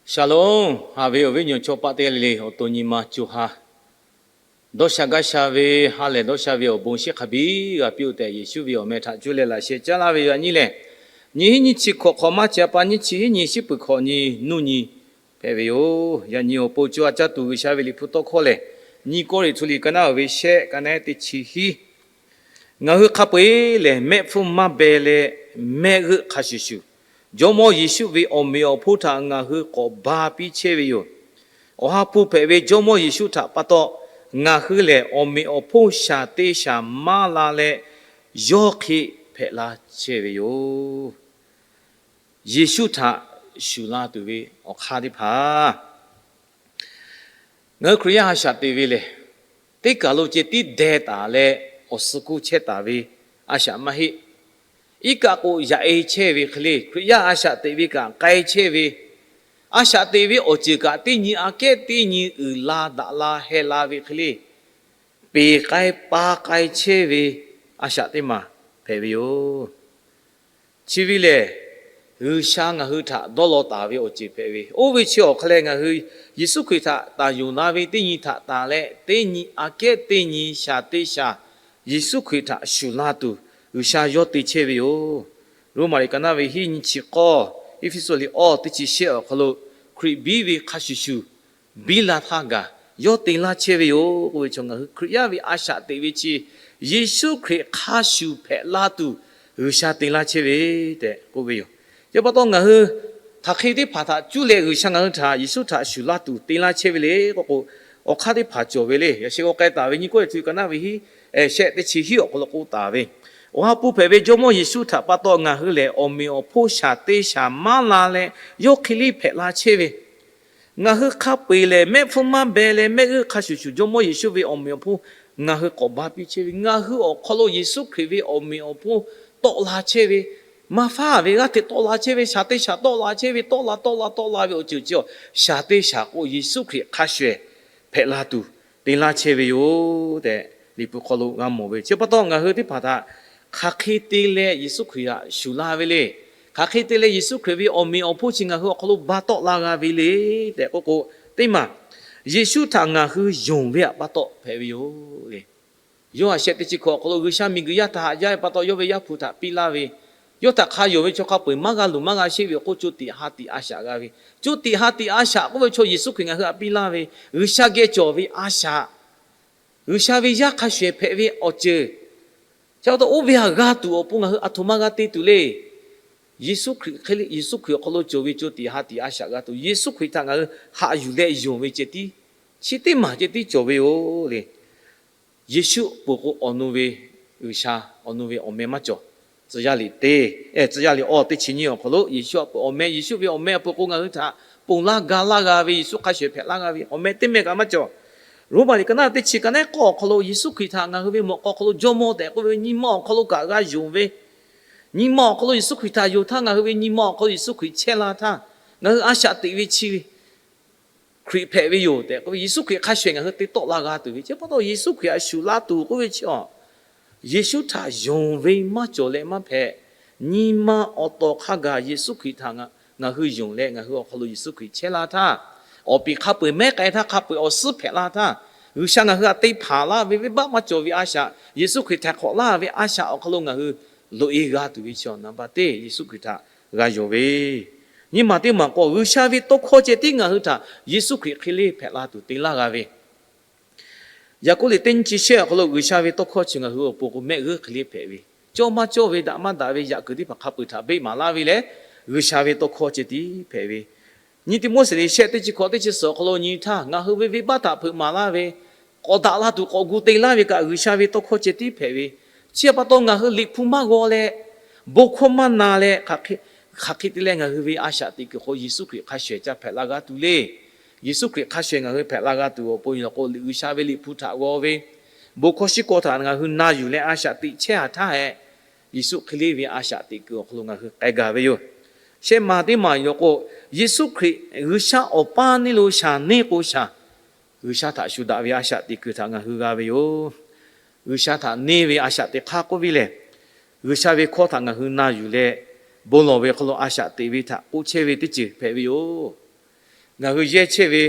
Shaˍlonˍ. Haꞈ ve awˬ viˉ awˬ nyi chaw paˆ teˇ g'aˇ le le, awˬ to nyi ma co ha dawˇ sha gaˇ sha ve, ha lehˬ dawˇ sha ve awˬ bon shiˍ hk'a biˇ g'a piˇ-oˆ tehꞈ, Yeˍsuˆ ve awˬ meh htaꞈ cuˇ leh laꞈ sheh caˉ laˇ ve yoˬ. Yaꞈ nyi lehˬ, nyiˇ hinˉ nyiˇ chi hkawꞈ hk'awꞈ maˇ chi a pa nyiˇ chi hiˉ nyi shiˉ peuˬ hkawꞈ nyi nuˇ nyi hpehꞈ ve yoˬ. Yaꞈ nyi awˬ pon co ha caˇ tuˬ G'uiˬsha ve Liꞈ hpu tawˇ hkawˇ lehˬ, nyiˇ Kawˇrenˍhtuˆ liꞈ ka naˉ uˍ ve shehˆ, ka naˉ teˇ chi hiˉ. Ngaˬ hui hk'a peu-eˬ lehˬ, mehˆ hpfuhˇ maˇ beh leh mehˆ g'euˆ hk'a shuˍ shuˍ, Jawˇmawˇ Yeˍsuˆ ve awˬ meꞈ awˬ hponˇ htaꞈ ngaˬ hui k'awꞈ ba piˇ chehˇ ve yoˬ. Awˬ ha hpu hpehꞈ ve Jawˇmawˇ Yeˍsuˆ htaꞈ pa taw, ngaˬ hui lehˬ awˬ meꞈ awˬ hponˇ shaˍ te shaˍ maˇ la leh, yawˇ hk'e hpehꞈ la chehˇ ve yoˬ. Yeˍsuˆ htaꞈ shuˍ la tuˬ ve awˬ hk'aˇ teˇ hpaˍ, ngaˬ hui Hkriꞈ yaˇ a shaꞈ teꞈ ve lehˬ, teˇ kaˬ lo ceh tiˉ deh taˍ leh awˬ suh kuˇ chehˇ taˍ ve a shaꞈ maˇ heˆ. Iˉ kaˆ k'o yaꞈ e chehˇ ve hk'e le, Hkriꞈ yaˇ a shaꞈ teꞈ ve kaꞈ k'ai chehˇ ve, a shaꞈ teꞈ ve awˬ ceuˬ kaꞈ teˇ nyi aꞈ kehˉ teˇ nyi uiˍ la daꞈ la heh la ve hk'e le, peˬ k'ai pa k'ai chehˇ ve a shaꞈ teˇ maˬ hpehꞈ ve yoˬ. Chi ve lehˬ, G'uiˬsha ngaˬ hui htaꞈ dawˇ law taˍ ve awˬ ceuˬ hpehꞈ ve, oˇ ve chi awˬ hk'a leh ngaˬ hui Yeˍsuˆ Hkriꞈ htaꞈ taˍ yonˍ la ve teˇ nyi htaꞈ tanˬ leh, teˇ nyi aꞈ kehˉ teˇ nyi shaˍ te shaˍ Yeˍsuˆ Hkriꞈ htaꞈ shuˍ la tuˬ G'uiˬsha yawˇ te chehˇ ve yoˬ. Roˉmaꞈ liꞈ ka naˉ ve hiˉ nyi chi k'awˇ, Eˇfeˇsuꞈ liꞈ awˇ teˇ chi shehˆ awˬ hk'aw lo, Hkriꞈ biˇ ve hk'a shuˍ shuˍ biˇ la htaˇ gaˬ yawˇ te laˇ chehˇ ve yoˬ k'oˆ ve chaw, ngaˬ hui Hkriꞈ yaˇ ve a shaꞈ teꞈ ve chi Yeˍsuˆ Hkriꞈ hk'a shuˍ hpehꞈ la tuˬ G'uiˬsha te laˇ chehˇ ve tehꞈ k'oˆ ve yoˬ. Chi pa taw ngaˬ hui hk'aˬ hk'e teˇ hpaˍ htaꞈ cuˇ leh G'uiˬsha ngaˬ hui htaꞈ Yeˍsuˆ htaꞈ shuˍ laˇ tuˬ te laˇ chehˇ ve le k'oˆ k'o, awˬ hk'aˇ teˇ hpaˍ cawˬ ve le. Yaꞈ sheh k'o k'ai taˍ ve nyiˇ Kawˇrenˍhtuˆ ka naˉ ve hiˉ, shehˆ teˇ chi hiˉ awˬ hk'aw lo k'oˆ taˍ ve, Awˬ ha hpu hpehꞈ ve Jawˇmawˇ Yeˍsuˆ htaꞈ pa taw ngaˬ hui lehˬ awˬ meꞈ awˬ hponˇ shaˍ te shaˍ maˇ la leh, yawˇ hk'e liˇ hpehꞈ la chehˇ ve, ngaˬ hui hk'a peu-eˬ lehˬ mehˆ hpfuhˇ maˇ beh leh mehˆ g'euˆ hk'a shuˍ shuˍ Jawˇmawˇ Yeˍsuˆ ve awˬ meꞈ awˬ hponˇ ngaˬ hui k'awꞈ ba piˇ chehˇ ve, ngaˬ hui awˬ hk'aw lo Yeˍsuˆ Hkriꞈ ve awˬ meꞈ awˬ hponˇ tawˆ la chehˇ ve, maˇ faˉ ve g'aˇ hteꞈ tawˆ la chehˇ ve, shaˍ te shaˍ tawˆ la chehˇ ve, tawˆ la tawˆ la tawˆ la ve awˬ ceuˬ chi awˬ shaˍ te shaˍ k'o Yeˍsuˆ Hkriꞈ hk'a shuˍ ehˍ hpehꞈ la tuˬ te laˇ chehˇ ve yoˬ tehꞈ Liꞈ hpu hk'aw lo g'a mawˬ ve. Chi pa taw ngaˬ hui teˇ hpaˍ htaꞈ hk'aˬ hk'e te leh Yeˍsuˆ Hkriꞈ htaꞈ shuˍ la ve le. Hk'aˬ hk'e te leh Yeˍsuˆ Hkriꞈ ve awˬ meꞈ awˬ hponˇ chi ngaˬ hui awˬ hk'aw lo ba tawˆ la g'a ve le tehꞈ k'oˆ k'o, teˇ maˬ Yeˍsuˆ htaꞈ ngaˬ hui yonˍ ve htaꞈ pa taw hpehꞈ ve yoˬ le. Yoˇhanˬ shehˆ teˇ chi hkawꞈ awˬ hk'aw lo G'uiˬsha miˬguiˬ yaˇ htaꞈ haꞈ jaˇ ve pa taw yawˇ ve Yaˇ hpu htaꞈ piˇ laˇ ve, yawˇ htaꞈ hk'a yonˍ ve chaw hk'a peu-eˬ maˇ g'a luˬ maˇ g'a sheˆ ve awˬ hk'oˆ co tiꞈ ha tiꞈ a shaꞈ g'a ve, co tiꞈ ha tiꞈ a shaꞈ k'oˆ ve chaw Yeˍsuˆ Hkriꞈ ngaˬ hui htaꞈ piˇ laˇ ve, G'uiˬsha geh cawˬ ve a shaꞈ, G'uiˬsha ve yaˇ hk'a shuˍ ehˍ hpehꞈ ve awˬ ceuˬ, chi pa taw oˇ ve htaꞈ g'a tuˬ awˬ pon ngaˬ hui aˬ htoꞈ ma g'a te tuˬ le. Yeˍsuˆ Hkriꞈ hk'e le, Yeˍsuˆ Hkriꞈ awˬ hk'aw lo cawˬ ve co tiꞈ ha tiꞈ a shaꞈ g'a tuˬ, Yeˍsuˆ Hkriꞈ htaꞈ ngaˬ hui haꞈ yuˬ leh yonˍ ve ceh tiˉ, chi teˇ maˬ ceh tiˉ cawˬ ve yoˬ le. Yeˍsuˆ peuˬ k'o awˬ nu ve G'uiˬsha, awˬ nu ve awˬ meh maˇ cawˬ. Tcuh yaˇ liꞈ teˇ, tcuh yaˇ liꞈ awˇ teˇ chi nyiˇ awˬ hk'aw lo Yeˍsuˆ a peuˬ awˬ meh, Yeˍsuˆ ve awˬ meh a peuˬ k'o ngaˬ hui htaꞈ ponˬ laˇ ga laˇ g'a ve, Yeˍsuˆ hk'a shuˍ hpehꞈ laˇ g'a ve awˬ meh teˇ meh kaꞈ maˇ cawˬ. Roˉmaꞈ liꞈ ka naˉ teˇ chi ka naˉ k'awˇ awˬ hk'aw lo Yeˍsuˆ Hkriꞈ htaꞈ ngaˬ hui ve mawꞈ k'aw hk'aw lo Jawˇmawˇ tehꞈ k'oˆ ve nyi ma awˬ hk'aw lo kaꞈ g'a yonˍ ve, nyi ma awˬ hk'aw lo Yeˍsuˆ Hkriꞈ htaꞈ yonˍ htaˇ ngaˬ hui ve nyi ma awˬ hk'aw lo Yeˍsuˆ Hkriꞈ chehˇ la htaˇ, ngaˬ hui a shaꞈ teꞈ ve chi Hkriꞈ hpehꞈ ve yoˬ tehꞈ k'oˆ ve, Yeˍsuˆ Hkriꞈ hk'a shuˍ ehˍ ngaˬ hui te tawˆ la g'a tuˬ ve. Chi pa taw Yeˍsuˆ Hkriꞈ htaꞈ shuˍ la tuˬ k'oˆ ve chi a, Yeˍsuˆ htaꞈ yonˍ ve maˇ cawˬ leh maˇ hpehꞈ, nyi ma awˬ tawˍ hk'a gaˬ Yeˍsuˆ Hkriꞈ htaꞈ ngaˬ hui yonˍ leh ngaˬ hui awˬ hk'aw lo Yeˍsuˆ Hkriꞈ chehˇ la htaˇ, awˬ piˍ hk'a peu-eˬ mehˉ k'ai htaˇ hk'a peu-eˬ awˬ suhˉ hpehꞈ la htaˇ, G'uiˬsha ngaˬ hui htaꞈ te hpanˍ laˇ ve venˇbaˆ maˇ cawˬ ve a shaꞈ, Yeˍsuˆ Hkriꞈ htaiˍ hk'awꞈ laˇ ve a shaꞈ awˬ hk'aw lo ngaˬ hui loꞈ-e g'a tuˬ ve chi a, naˍ baˆ teˇ Yeˍsuˆ Hkriꞈ htaꞈ g'a yonˍ ve, nyi ma teˇ maˬ k'o G'uiˬsha ve tawˇ hkawˇ ceh tiˉ ngaˬ hui htaꞈ Yeˍsuˆ Hkriꞈ hk'e le hpehꞈ la tuˬ te laˇ g'a ve. Yaˍkoˆ liꞈ teˇ nyiˇ chi shehˆ awˬ hk'aw lo G'uiˬsha ve tawˇ hkawˇ chi ngaˬ hui awˬ pon k'o mehˆ g'euˆ hk'e le hpehꞈ ve, cawˇ maˇ cawˇ ve daꞈ maˇ daꞈ ve yaꞈ kuiˬ teˇ hpaˍ hk'a peu-eˬ htaꞈ beˆ maˍ laˇ ve leh, G'uiˬsha ve tawˇ hkawˇ ceh tiˉ hpehꞈ ve. Nyi Tiˆmoˉseˍ liꞈ shehˆ teˇ chi hkawꞈ teˇ chi suhˍ awˬ hk'aw lo nyi htaˇ, ngaˬ hui ve venˇbaˆ htaꞈ hpeuꞈ maˍ laˇ ve, k'awꞈ daꞈ la tuˬ k'awꞈ gu te laˇ ve kaꞈ G'uiˬsha ve tawˇ hkawˇ ceh tiˉ hpehꞈ ve. Chi pa taw ngaˬ hui Liꞈ hpu maˇ g'aw leh, bon hkawˇ maˇ na leh, hk'aˬ hk'e te leh ngaˬ hui ve a shaꞈ teꞈ kuiˬ hk'aw Yeˍsuˆ Hkriꞈ hk'a shuˍ ehˍ ca hpehꞈ la g'a tuˬ le. Yeˍsuˆ Hkriꞈ hk'a shuˍ ehˍ ngaˬ hui hpehꞈ la g'a tuˬ awˬ pon yaw k'o, G'uiˬsha ve Liꞈ hpu htaꞈ g'aw ve, bon hkawˇ shiˉ kawˇ htaꞈ ngaˬ hui na yuˬ leh a shaꞈ teꞈ chehˇ a htaˇ hehꞈ, Yeˍsuˆ hk'e le ve a shaꞈ teꞈ kuiˬ awˬ hk'aw lo ngaˬ hui k'ai gaˬ ve yoˬ. Shehˆ maˬ teˇ maˬ yaw k'o, Yeˍsuˆ Hkriꞈ G'uiˬsha awˬ paˇ neˇ lo shaˍ neˇ k'o shaˍ, G'uiˬsha htaꞈ shu daꞈ ve a shaꞈ teꞈ kuiˬ htaꞈ ngaˬ hui g'a ve yoˬ. G'uiˬsha htaꞈ neˇ ve a shaꞈ teꞈ hk'aˇ k'oˆ ve lehˬ, G'uiˬsha ve hkawˇ htaꞈ ngaˬ hui na yuˬ leh, bon lawˬ ve hk'aw lo a shaꞈ teꞈ ve htaꞈ k'oˆ chehˇ ve teˇ ceuˬ hpehꞈ ve yoˬ. Ngaˬ hui yehˇ chehˇ ve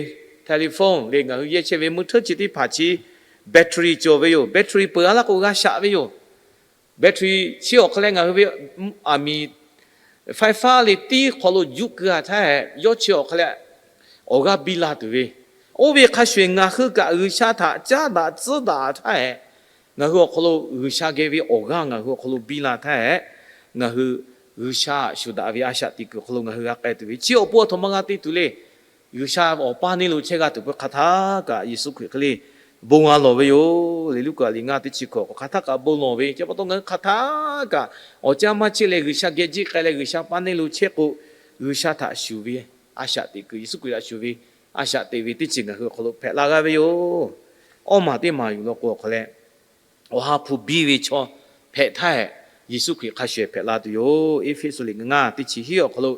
telephone le, ngaˬ hui yehˇ chehˇ ve meuˇ hteuˇ chi teˇ hpaˍ chi battery cawˬ ve yoˬ. Battery peuˬ a laˇ k'o g'a shaꞈ ve yoˬ. Battery chi awˬ hk'a leh ngaˬ hui ve aˬ miˍ faiˉ faˉ le tiˉ hk'aw lo juˆ keu a htaˇ hehꞈ, yawˇ chi awˬ hk'a leh awˬ g'aˇ biˇ la tuˬ ve, oˇ ve hk'a shuˍ ngaˬ hui kaꞈ G'uiˬsha htaꞈ caˉ daꞈ tcuhˉ daꞈ htaˇ hehꞈ, ngaˬ hui awˬ hk'aw lo G'uiˬsha geh ve awˬ g'aˇ ngaˬ hui awˬ hk'aw lo biˇ la htaˇ hehꞈ, ngaˬ hui G'uiˬsha shuˍ daꞈ ve a shaꞈ teꞈ kuiˬ awˬ hk'aw lo ngaˬ hui g'a k'ai tuˬ ve, chi awˬ pon aˬ htoꞈ ma g'a te tuˬ le. G'uiˬsha awˬ paˇ neˇ lo chehˇ g'a tuˬ peuˬ hk'aˬ htaˇ kaꞈ Yeˍsuˆ Hkriꞈ hk'e le bon g'a lawˬ ve yoˬ le. Luˉkaꞈ liꞈ ngaˇ teˇ chi hkawꞈ hk'aˬ htaˇ kaꞈ bon lawˬ ve, chi pa taw ngaˬ hui hk'aˬ htaˇ kaꞈ awˬ caˇ maˇ chehˇ leh G'uiˬsha geh jiˆ k'ai leh G'uiˬsha paˇ neˇ lo chehˇ k'o, G'uiˬsha htaꞈ shuˍ ve a shaꞈ teꞈ kuiˬ, Yeˍsuˆ Hkriꞈ htaꞈ shuˍ ve a shaꞈ teꞈ ve teˇ ceuˬ ngaˬ hui awˬ hk'aw lo hpehꞈ la g'a ve yoˬ. Awˇ maˬ teˇ maˬ yuˬ law k'o awˬ hk'a leh, Awˬ ha hpu biˇ ve chaw hpehꞈ htaˇ hehꞈ, Yeˍsuˆ Hkriꞈ hk'a shuˍ hpehꞈ la tuˬ yoˬ. Eˇfeˇsuꞈ liꞈ ngaˇ teˇ chi hiˉ awˬ hk'aw lo,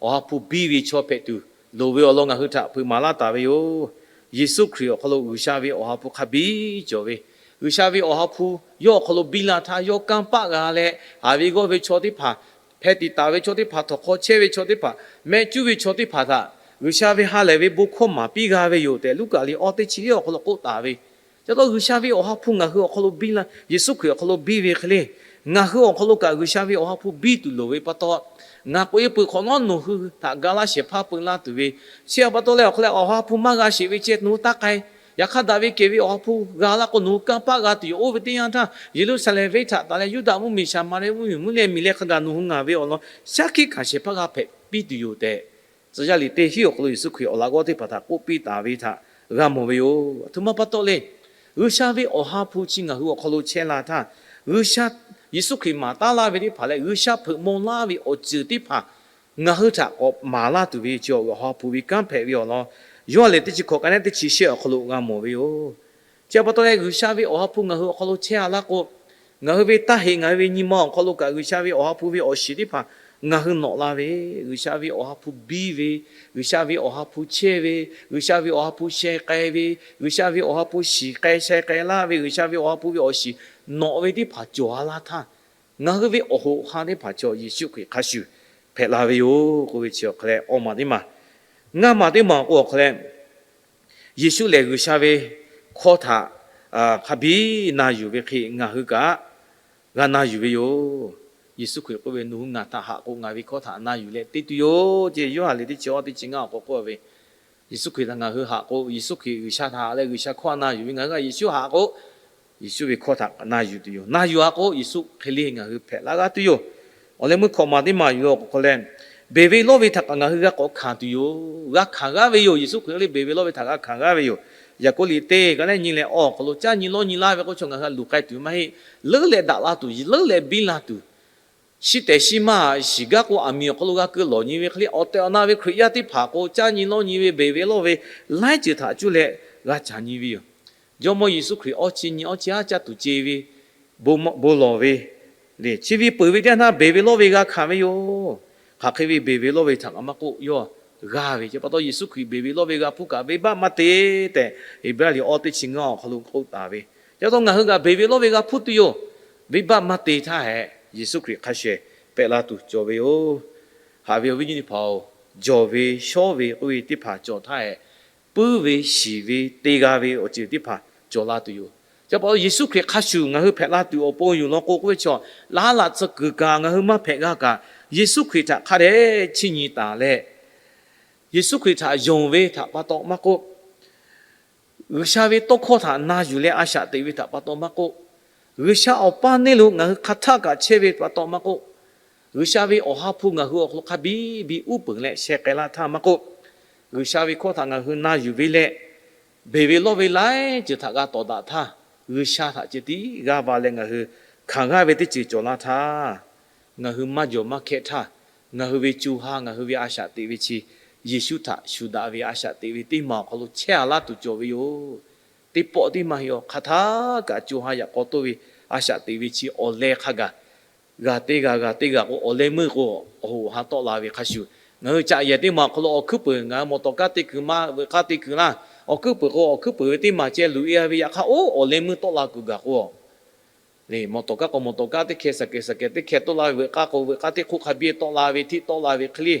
Awˬ ha hpu biˇ ve chaw hpehꞈ tuˬ loˍ ve awˬ lawn ngaˬ hui htaꞈ hpeuꞈ maˍ laˇ taˍ ve yoˬ. Yeˍsuˆ Hkriꞈ awˬ hk'aw lo G'uiˬsha ve Awˬ ha hpu hk'a biˇ cawˬ ve, G'uiˬsha ve Awˬ ha hpu yawˇ awˬ hk'aw lo biˇ la htaˇ, yawˇ kanˇ paˆ g'a leh, haˍ ve g'awˇ ve chaw teˇ hpaˍ, hpeh tiꞈ taˍ ve chaw teˇ hpaˍ, htawnˍ hk'aw chehˇ ve chaw teˇ hpaˍ, mehˆ cuˉ ve chaw teˇ hpaˍ htaꞈ G'uiˬsha ve ha lehˬ ve bon hkawˇ maˍ piˇ g'a ve yoˬ tehꞈ, Luˉkaꞈ liꞈ awˇ teˇ chi hiˉ awˬ hk'aw lo k'oˆ taˍ ve. Chi pa taw G'uiˬsha ve Awˬ ha hpu ngaˬ hui awˬ hk'aw lo biˇ la, Yeˍsuˆ Hkriꞈ awˬ hk'aw lo biˇ ve hk'e le, ngaˬ hui awˬ hk'aw lo kaꞈ G'uiˬsha ve Awˬ ha hpu biˇ tuˬ loˍ ve pa taw, ngaˬ k'oꞈ e peuˬ hk'awꞈ nawˉ nawˬ hui htaꞈ ga laˇ shehˍ hpaˇ peu laˇ tuˬ ve, chi pa taw leh awˬ hk'a leh Awˬ ha hpu maˇ g'a sheˍ ve ceh nawˬ hui taˇ k'ai. Yaꞈ hk'aˇ daꞈ ve kehˬ ve Awˬ ha hpu g'a laˇ k'o nawˬ hui kanˇ paˆ g'a tuˬ yoˬ. Oˇ ve teˇ yanˇ htaˇ Yeˍruˆsaˍlehnˍ venˇ htaꞈ taˍ leh Yuˇdaꞈ mvuhˇmiˬ, Saˍmaˍriˆ mvuhˇmiˬ, mvuhˇ leh miˬ leh hk'a gaˬ nawˬ hui ngaˬ ve awˬ lawn shaˉ hkiˆ hkanˍ shehˍ hpaˇ g'a hpehꞈ piˇ tuˬ yoˬ tehꞈ, tcuh yaˇ liꞈ teˇ hiˉ awˬ hk'aw lo Yeˍsuˆ Hkriꞈ awˬ laꞈ g'awˇ teˇ hpaˍ htaꞈ k'oˆ piˇ taˍ ve htaꞈ g'a mawˬ ve yoˬ. Aˬ htoꞈ ma pa taw le, G'uiˬsha ve Awˬ ha hpu chi ngaˬ hui awˬ hk'aw lo chehˇ la htaˇ, G'uiˬsha, Yeˍsuˆ Hkriꞈ maˍ taˉ laˇ ve teˇ hpaˍ leh G'uiˬsha hpeuꞈ maw laˇ ve awˬ ceuˬ teˇ hpaˍ ngaˬ hui htaꞈ k'awꞈ maˍ laˇ tuˬ ve chi Awˬ ha hpu ve kanˉ hpehꞈ ve awˬ lawn, Yoˇhanˬ liꞈ teˇ chi hkawꞈ ka neˉ teˇ chi shehˆ awˬ hk'aw lo g'a mawˬ ve yoˬ. Chi pa taw leh G'uiˬsha ve Awˬ ha hpu ngaˬ hui awˬ hk'aw lo chehˇ a laˇ k'o, ngaˬ hui ve taˇ heꞈ ngaˬ hui ve nyi ma awˬ hk'aw lo kaꞈ G'uiˬsha ve Awˬ ha hpu ve awˬ shiˍ teˇ hpaˍ ngaˬ hui nawꞈ la ve, G'uiˬsha ve Awˬ ha hpu biˇ ve, G'uiˬsha ve Awˬ ha hpu chehˇ ve, G'uiˬsha ve Awˬ ha hpu sheh k'ai ve, G'uiˬsha ve Awˬ ha hpu shiˍ k'ai sheh k'ai laˇ ve, G'uiˬsha ve Awˬ ha hpu ve awˬ shiˍ nawꞈ ve teˇ hpaˍ cawˬ a laˇ htaˇ, ngaˬ hui ve awˬ hoꞈ ha teˇ hpaˍ chaw Yeˍsuˆ Hkriꞈ hk'a shuˍ hpehꞈ la ve yoˬ k'oˆ ve chi awˬ hk'a leh, awˇ maˬ teˇ maˬ, ngaˇ maˬ teˇ maˬ k'o awˬ hk'a leh, Yeˍsuˆ lehˬ G'uiˬsha ve hkawˇ htaꞈ hk'a biˇ na yuˬ ve hk'e ngaˬ hui kaꞈ g'a na yuˬ ve yoˬ. Yeˍsuˆ Hkriꞈ k'oˆ ve, Nawˬ hui ngaˬ htaꞈ haꞈ k'o ngaˬ ve hkawˇ htaꞈ na yuˬ leh te tuˬ yoˬ ce. Yoˇhanˬ liꞈ teˇ chi awˇ teˇ chi ngaˇ awˬ hk'aw k'oˆ ve, Yeˍsuˆ Hkriꞈ htaꞈ ngaˬ hui haꞈ k'o, Yeˍsuˆ Hkriꞈ G'uiˬsha htaꞈ haꞈ leh G'uiˬsha hkawˇ na yuˬ ve, ngaˬ hui kaꞈ Yeˍsuˆ haꞈ k'o, Yeˍsuˆ ve hkawˇ htaꞈ na yuˬ tuˬ yoˬ. Na yuˬ a k'o Yeˍsuˆ hk'e le ngaˬ hui hpehꞈ laˇ g'aˇ tuˬ yoˬ. Awˬ leh meuˇ hkawꞈ maˬ teˇ maˬ yuˬ law k'o hk'a leh, beˬ ve lawˇ ve htaꞈ kaꞈ ngaˬ hui g'a k'awꞈ hkanˍ tuˬ yoˬ. G'a hkanˍ g'aˇ ve yoˬ. Yeˍsuˆ Hkriꞈ le beˬ ve lawˇ ve htaꞈ g'a hkanˍ g'aˇ ve yoˬ. Yaˍkoˆ liꞈ teˇ ka neˉ nyi leh awˇ awˬ hk'aw lo, caˇ nyi lawˇ nyi laˇ ve k'o chaw ngaˬ hui a luˬ k'ai tuˬ maˇ heˆ. Leuˉ leh daꞈ la tuˬ, leuˉ leh biˇ la tuˬ, shi tehˬ shi maˇ shiˍ gaˇ k'o, aˬ miˍ awˬ hk'aw lo g'a keu lawˬ nyi ve hk'e le, awˬ tehˬ awˬ na ve Hkriꞈ yaˇ teˇ hpaˍ k'o, caˇ nyi lawˇ nyi ve beˬ ve lawˇ ve laiˉ ceuˬ htaꞈ cuˇ leh g'a caˍ nyi ve yoˬ. Jawˇmawˇ Yeˍsuˆ Hkriꞈ awˇ chi nyi awˇ chi haˉ caˇ tuˬ ce ve, bon lawˬ ve le, chi ve peuˬ ve teˇ yanˇ htaˇ beˬ ve lawˇ ve g'a hkanˍ ve yoˬ. Hk'aˬ hk'e ve beˬ ve lawˇ ve htaꞈ kaꞈ maˇ k'oˆ, yawˇ g'a ve. Chi pa taw Yeˍsuˆ Hkriꞈ beˬ ve lawˇ ve g'a hpuˇ kaꞈ venˇbaˆ maˇ te tehꞈ, Heˍbrehˇ liꞈ awˇ teˇ chi ngaˇ awˬ hk'aw lo k'oˆ taˍ ve. Chi pa taw ngaˬ hui kaꞈ beˬ ve lawˇ ve g'a hpuˇ tuˬ yoˬ. Venˇbaˆ maˇ te htaˇ hehꞈ, Yeˍsuˆ Hkriꞈ hk'a sheh pehꞈ la tuˬ cawˬ ve yoˬ. Haꞈ ve awˬ viˉ nyi teˇ hpaˍ-oˬ, jawˬ ve shawˉ ve k'oˆ ve teˇ hpaˍ cawˬ htaˇ hehꞈ, puiˉ ve shiˍ ve te g'a ve awˬ ceuˬ teˇ hpaˍ cawˬ la tuˬ yoˬ. Chi pa taw Yeˍsuˆ Hkriꞈ hk'a shuˍ ngaˬ hui hpehꞈ la tuˬ awˬ pon yoˬ law k'o k'oˆ ve chaw, laˇ laꞈ tcuh kuiˬ kaꞈ ngaˬ hui maˇ hpehꞈ g'a kaꞈ, Yeˍsuˆ Hkriꞈ htaꞈ hk'a dehꞈ chiˇ nyi taˍ leh, Yeˍsuˆ Hkriꞈ htaꞈ yonˍ ve htaꞈ pa taw maˇ k'oˆ, G'uiˬsha ve tawˇ hkawˇ htaꞈ na yuˬ leh a shaꞈ teꞈ ve htaꞈ pa taw maˇ k'oˆ, G'uiˬsha awˬ paˇ neˇ lo ngaˬ hui hk'aˬ htaˆ kaꞈ chehˇ ve pa taw maˇ k'oˆ, G'uiˬsha ve Awˬ ha hpu ngaˬ hui awˬ hk'aw lo hk'a biˇ biˇ uˉ peunˍ leh sheh k'ai laˇ htaˇ maˇ k'oˆ, G'uiˬsha ve hkawˇ htaꞈ ngaˬ hui na yuˬ ve leh, beˬ ve lawˇ ve laiˉ ceuˬ htaꞈ g'a tawˍ daꞈ htaˇ, G'uiˬsha htaꞈ ceh tiˉ g'aˇ va leh ngaˬ hui hkanˍ g'aˇ ve teˇ ceuˬ cawˬ laˇ htaˇ, ngaˬ hui maˇ jawˬ maˇ hkehˆ htaˇ, ngaˬ hui ve co ha ngaˬ hui ve a shaꞈ teꞈ ve chi Yeˍsuˆ htaꞈ shuˍ daꞈ ve a shaꞈ teꞈ ve teˇ maˬ awˬ hk'aw lo chehˇ a laˇ tuˬ cawˬ ve yoˬ. Teˇ pawˆ teˇ maˇ heˆ, awˬ hk'aˬ htaˇ kaꞈ co ha yaꞈ k'aw toˇ ve a shaꞈ teꞈ ve chi awˬ leh hk'a gaˬ, g'a teˇ g'a g'a teˇ g'a k'o, awˬ leh meuˇ k'o awˬ hoꞈ ha tawˆ la ve hk'a shuˍ, ngaˬ hui caꞈ yehˬ teˇ maˬ awˬ hk'aw lo awˬ hkuiˉ peuˬ, ngaˬ hui mawˬ tawˍ kaˇ te kuiˬ maˇ veuꞈ k'aˇ te kuiˬ laˇ, awˬ hkuiˉ peuˬ k'o awˬ hkuiˉ peuˬ ve teˇ maˬ ceh luꞈ e a ve yaꞈ hk'aˇ, oˇ awˬ leh meuˇ tawˆ la kuiˬ gaˬ k'o, le mawˬ tawˍ kaˇ k'o mawˬ tawˍ kaˇ teˇ hkeh, saˍ kehˬ saˍ kehˬ teˇ hkeh tawˆ la ve, veuꞈ k'aˇ k'o veuꞈ k'aˇ teˇ hk'oˆ hk'a biˇ tawˆ la ve, hteˇ tawˆ la ve hk'e le,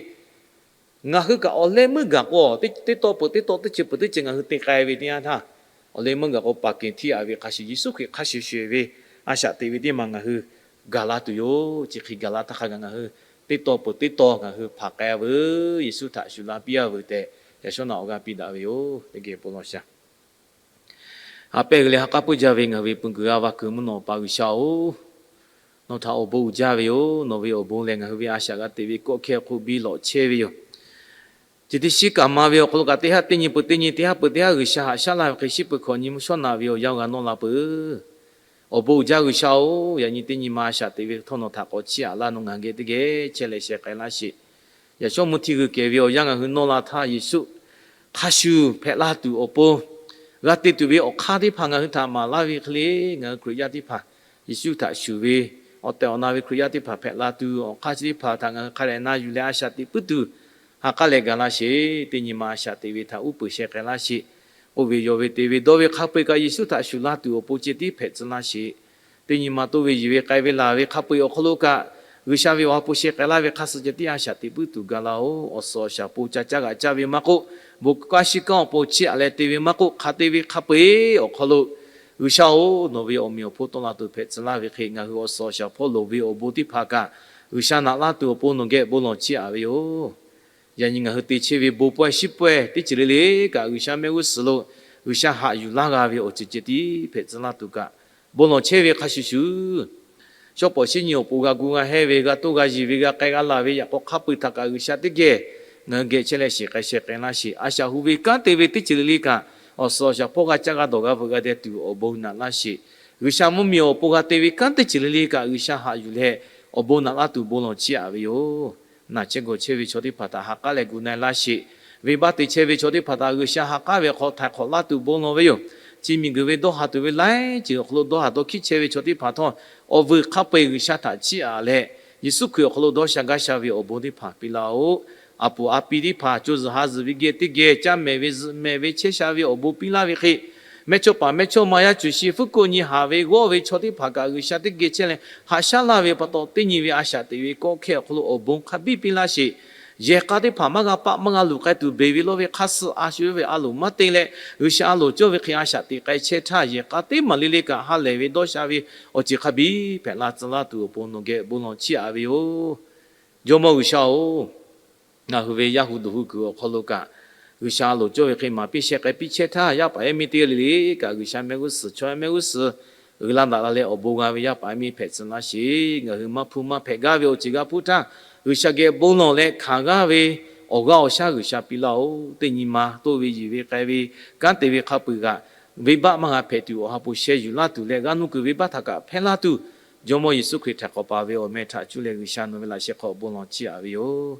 Ngaˬ hui kaꞈ awˬ leh meuˇ gaˬ k'o, teˇ tawˇ peuˬ teˇ tawˇ, teˇ ceuˬ peuˬ teˇ ceuˬ ngaˬ hui te k'ai ve teˇ yanˇ htaˇ, awˬ leh meuˇ gaˬ k'o paˍ kehˬ htiˇ aꞈ ve hk'a shuˍ, Yeˍsuˆ Hkriꞈ hk'a shuˍ shuˍ ve a shaꞈ teꞈ ve teˇ maˬ ngaˬ hui gaˬ la tuˬ yoˬ. Chi hk'e gaˬ la htaˇ hk'a gaˬ ngaˬ hui teˇ tawˇ peuˬ teˇ tawˇ ngaˬ hui hpanˍ k'ai-a veuˬ, Yeˍsuˆ htaꞈ shuˍ la piˇ-a veuˬ tehꞈ, yaꞈ shawˉ naꞈ awˬ g'aˇ piˇ daꞈ ve yoˬ. Teˇ geh bon lawˬ shaˍ. Haꞈ pehˇ g'uiˬ leh ha k'aˉ puiˉ jaˇ ve ngaˬ hui ve puˬ kuiˬ g'a va kuiˬ mvuhˇ naw Awˬ pa G'uiˬ sha-oˬ, nawˬ htaꞈ awˬ bon uiˍ jaˇ ve yoˬ. Nawˬ ve awˬ bon lehˬ ngaˬ hui ve a shaꞈ g'a teꞈ ve kawˆ hkehˇ awˬ hk'oˆ biˇ lawꞈ chehˇ ve yoˬ. Chi teˇ shiˉ kaꞈ ma ve awˬ hk'aw lo kaꞈ teˇ haˉ teˇ nyi peuˬ teˇ nyi, teˇ haˉ peuˬ teˇ haˉ G'uiˬ sha haꞈ shaˉ laˇ ve hk'e, shiˉ peuˬ hkawꞈ nyi mvuhˇ shawˉ naꞈ ve awˬ yanˇ g'a nawˇ la peuˬ. Awˬ bon uiˍ jaˇ G'uiˬ sha-oˬ, yaꞈ nyi teˇ nyi ma a shaꞈ teꞈ ve htawˇ nawˬ htaꞈ k'awꞈ chiˇ aꞈ laˇ, nawˬ ngaˬ geh teˇ geh chehˇ leh sheh k'ai laˇ sheˍ. Yaꞈ shawˉ mvuhˇ hti g'uiˬ kehˬ ve awˬ yanˇ ngaˬ hui nawˇ la htaˇ, Yeˍsuˆ hk'a shuˍ hpehꞈ la tuˬ awˬ pon g'a te tuˬ ve awˬ hk'aˇ teˇ hpaˍ ngaˬ hui htaꞈ maˍ laˇ ve hk'e le, ngaˬ hui Hkriꞈ yaˇ teˇ hpaˍ, Yeˍsuˆ htaꞈ shuˍ ve awˬ tehˬ awˬ na ve Hkriꞈ yaˇ teˇ hpaˍ hpehꞈ la tuˬ awˬ hk'aˇ chi teˇ hpaˍ htaꞈ ngaˬ hui hk'a dehꞈ na yuˬ leh a shaꞈ teꞈ puiˉ tuˬ ha k'aˉ leh gaˬ laˇ sheˍ. Teˇ nyi ma a shaꞈ teꞈ ve htaꞈ uˉ peunˍ sheh k'ai laˇ sheˍ. K'oˆ ve yawˇ ve te ve dawˇ ve hk'a peu-eˬ kaꞈ Yeˍsuˆ htaꞈ shuˍ laˇ tuˬ awˬ pon ceh tiˉ hpehꞈ tcuh laˇ sheˍ. Teˇ nyi ma toˇ ve yiˬ ve k'ai ve laˬ ve hk'a peu-eˬ awˬ hk'aw lo kaꞈ, G'uiˬ sha ve awˬ ha hpu sheh k'ai laˇ ve hk'a suh ceh tiˉ a shaꞈ teꞈ puiˉ tuˬ gaˬ laˇ-oˬ. Awˬ suhˍ awˬ shaˍ po ca caˇ g'aꞈ caˇ ve maˇ k'oˆ, bon kaˇ shiˉ kanˉ awˬ pon chiˇ aꞈ leh te ve maˇ k'oˆ, hk'a te ve hk'a peu-eˬ awˬ hk'aw lo, G'uiˬ sha-oˬ, nawˬ ve awˬ meꞈ awˬ hponˇ tawˆ la tuˬ hpehꞈ tcuh laˇ ve hk'e, ngaˬ hui awˬ suhˍ awˬ shaˍ hpawˇ loˍ ve awˬ bon teˇ hpaˍ kaꞈ G'uiˬ sha naꞈ laˇ tuˬ awˬ pon nawˬ geh bon lawˬ chiˇ aꞈ ve yoˬ. Yaꞈ nyi ngaˬ hui te chehˇ ve bon pawehˇ shiˉ pawehˇ teˇ ceuˬ le le kaꞈ, G'uiˬ sha mehˆ g'uˇ suhˍ lo G'uiˬ sha haꞈ yuˬ laˇ g'a ve awˬ ceuˬ ceh tiˉ hpehꞈ tcuh laˇ tuˬ kaꞈ, bon lawˬ chehˇ ve hk'a shuˍ shuˍ, shawˉ pawˍ shiˉ nyi awˬ pon g'a gu g'a hehˇ ve, g'a toˇ g'a yiˬ ve, g'a k'ai g'a laˬ ve yaꞈ k'aw hk'a peu-eˬ htaꞈ kaꞈ G'uiˬ sha teˇ geh ngaˬ hui geh chehˇ leh shiˍ k'ai sheh k'ai laˇ sheˍ. A shaꞈ hu ve kanˉ te ve teˇ ceuˬ le le kaꞈ, awˬ suhˍ awˬ shaˍ hpawˇ g'a caˇ g'a dawˬ g'a veuꞈ g'a deh tuˬ awˬ bon naꞈ laˇ sheˍ. G'uiˬ sha mvuhˇ miˬ awˬ pon g'a te ve kanˉ teˇ ceuˬ le le kaꞈ, G'uiˬ sha haꞈ yuˬ leh awˬ bon naꞈ laˇ tuˬ bon lawˬ chiˇ aꞈ ve yoˬ. Naˬ chehˇ gawˬ chehˇ ve chaw teˇ hpaˍ htaꞈ ha k'aˉ leh gu na-e laˇ sheˍ. Venˇ baˆ te chehˇ ve chaw teˇ hpaˍ htaꞈ G'uiˬ sha ha k'aˉ ve hk'aw htaiˍ hk'awꞈ laˇ tuˬ bon lawˬ ve yoˬ. Chi miˬ guiˬ ve dawˇ haˍ tuˬ ve laiˉ ceuˬ awˬ hk'aw lo dawˇ haˍ dawˇ hkiˆ chehˇ ve chaw teˇ hpaˍ htawˇ, awˬ vuiˬ hk'a peu-eˬ G'uiˬ sha htaꞈ chiˇ aꞈ leh, Yeˍsuˆ Hkriꞈ awˬ hk'aw lo dawˇ sha gaˇ sha ve awˬ bon teˇ hpaˍ piˇ laˇ-oˬ. A puˍ a pi teˇ hpaˍ co zuhˬ ha zuhˬ ve geh teˇ geh caˇ mehˍ ve zuhꞈ mehˍ ve chehˇ sha ve awˬ bon piˇ laˇ ve hk'e, mehˇ chawˇ paˍ mehˇ chawˇ ma yaˇ cuˬ shi fuˉ koˆ nyi haˍ ve g'awˇ ve chaw teˇ hpaˍ kaꞈ G'uiˬ sha teˇ geh chehˇ leh haꞈ shaˉ laˇ ve pa taw, teˇ nyi ve a shaꞈ teꞈ ve kawˆ hkehˇ awˬ hk'aw lo awˬ bon hk'a biˇ piˇ laˇ sheˍ. Yehˬ k'a teˇ hpaˍ maˇ g'a paˆ maˇ g'a luˬ k'ai tuˬ beˬ ve lawˇ ve hk'aˇ suh a shu ve a loˍ maˇ te leh, G'uiˬ sha a loˍ cawˇ ve hk'e a shaꞈ teꞈ k'ai chehˇ htaˇ, yehˬ k'a teˇ maˬ le le kaꞈ ha lehˬ ve dawˇ sha ve awˬ ceuˬ hk'a biˇ hpehꞈ la tcuh laˇ tuˬ awˬ pon nawˬ geh bon lawˬ chiˇ aꞈ ve yoˬ. Jawˇmawˇ G'uiˬ sha-oˬ, ngaˬ hui ve yaˇ hu duˬ hu kuiˬ awˬ hk'aw lo kaꞈ, G'uiˬ sha a loˍ cawˇ ve hk'e maˍ piˇ sheh k'ai piˇ chehˇ htaˇ, yaˇ paˍ yaˇ miˇ teˇ g'aˇ le le kaꞈ G'uiˬ sha mehˆ g'uˇ suhˍ chaw yaˇ mehˆ g'uˇ suhˍ g'uiˬ laˇ daꞈ la leh awˬ bon g'a ve yaˇ paˍ yaˇ miˇ hpehꞈ tcuh laˇ sheˍ. Ngaˬ hui maˇ hpuˇ maˇ hpehꞈ gaˇ ve awˬ ceuˬ g'a hpuˇ htaˇ, G'uiˬ sha geh bon lawˬ leh hkanˍ g'aˇ ve awˬ g'aˇ awˬ shaˉ G'uiˬ sha piˇ laˇ-oˬ. Teˇ nyi ma toˇ ve yiˬ ve k'ai ve kanˉ te ve hk'a peu-eˬ kaꞈ, venˇ baˆ maˇ g'a hpehꞈ tuˬ awˬ ha hpu sheh yuˬ laˇ tuˬ leh g'aˇ nuˇ kuiˬ venˇ baˆ htaꞈ kaꞈ hpehˇ laˇ tuˬ, Jawˇmawˇ Yeˍsuˆ Hkriꞈ htaꞈ k'awꞈ paˍ ve awˬ meh htaꞈ cuˇ leh G'uiˬ sha nawˬ ve laꞈ sheh hk'aw bon lawˬ chiˇ aꞈ ve yoˬ.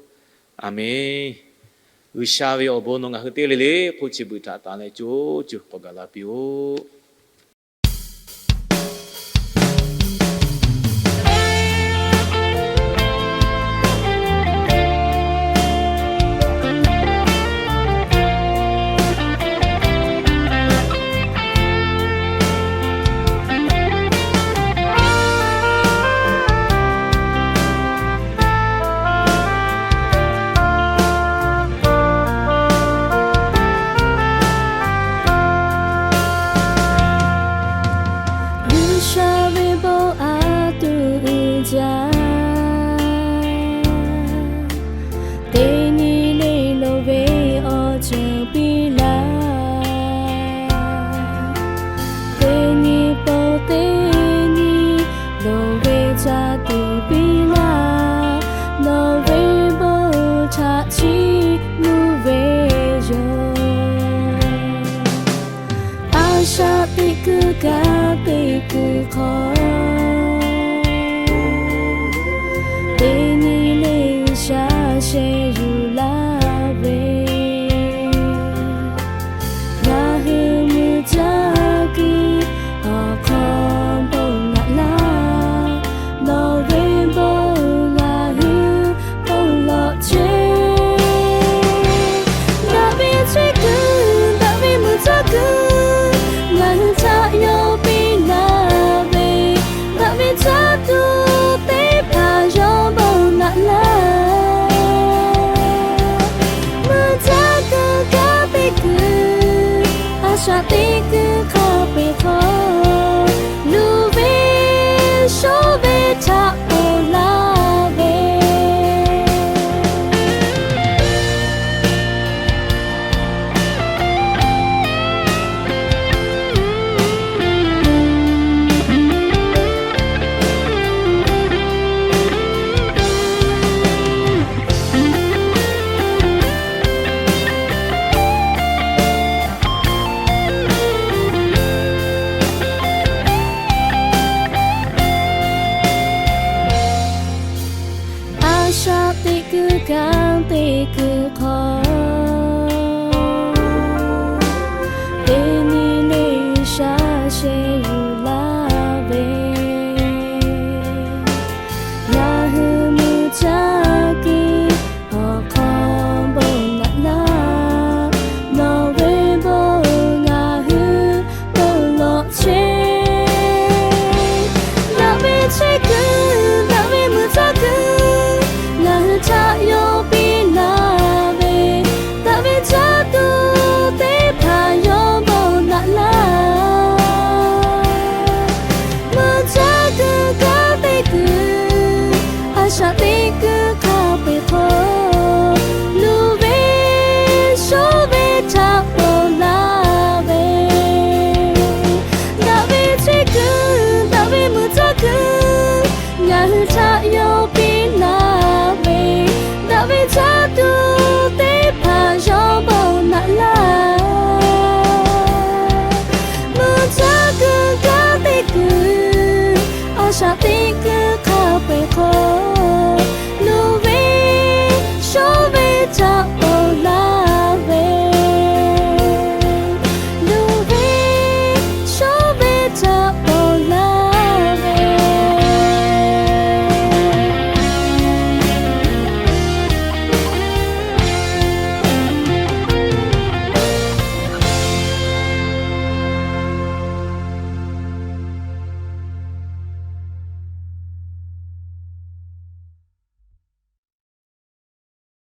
Aˬmenˍ. G'uiˬ sha ve awˬ bon nawˬ ngaˬ hui teˇ g'aˇ le le hk'oˆ chi beuꞈ htaꞈ tanˍ leh co co k'awꞈ gaˬ la piˇ-oˆ. G'uiˬ sha ve bon a tuˬ uiˍ jaˇ, teˇ nyi le loˍ ve awˬ ceuˬ piˇ laˇ. Teˇ nyi pon teˇ nyi loˍ ve ca tuˬ piˇ laˇ. Nawˬ ve bon htaꞈ chiˇ mvuh ve yoˬ. A shaꞈ teꞈ kuiˬ kaꞈ teꞈ kuiˬ hk'aw, teˇ nyi le shaꞈ sheh yuˬ laˇ ve, ngaˬ hui mui caˇ kuiˬ awˬ hk'aw bon naꞈ laˇ. Nawˬ ve bon ngaˬ hui bon lawˬ chehˇ. Daꞈ ve chehˇ kuiˬ, daꞈ ve mui caˇ kuiˬ, ngaˬ hui htaꞈ yawˇ piˇ laˇ ve, Chaˇ tuˬ teˇ hpaˍ yawˇ bon naꞈ laˇ. Mvuhˇ chaˇ kuiˬ kanˉ teˇ kuiˬ, a shaꞈ teˇ kuiˬ hk'a peu-eˬ hk'aw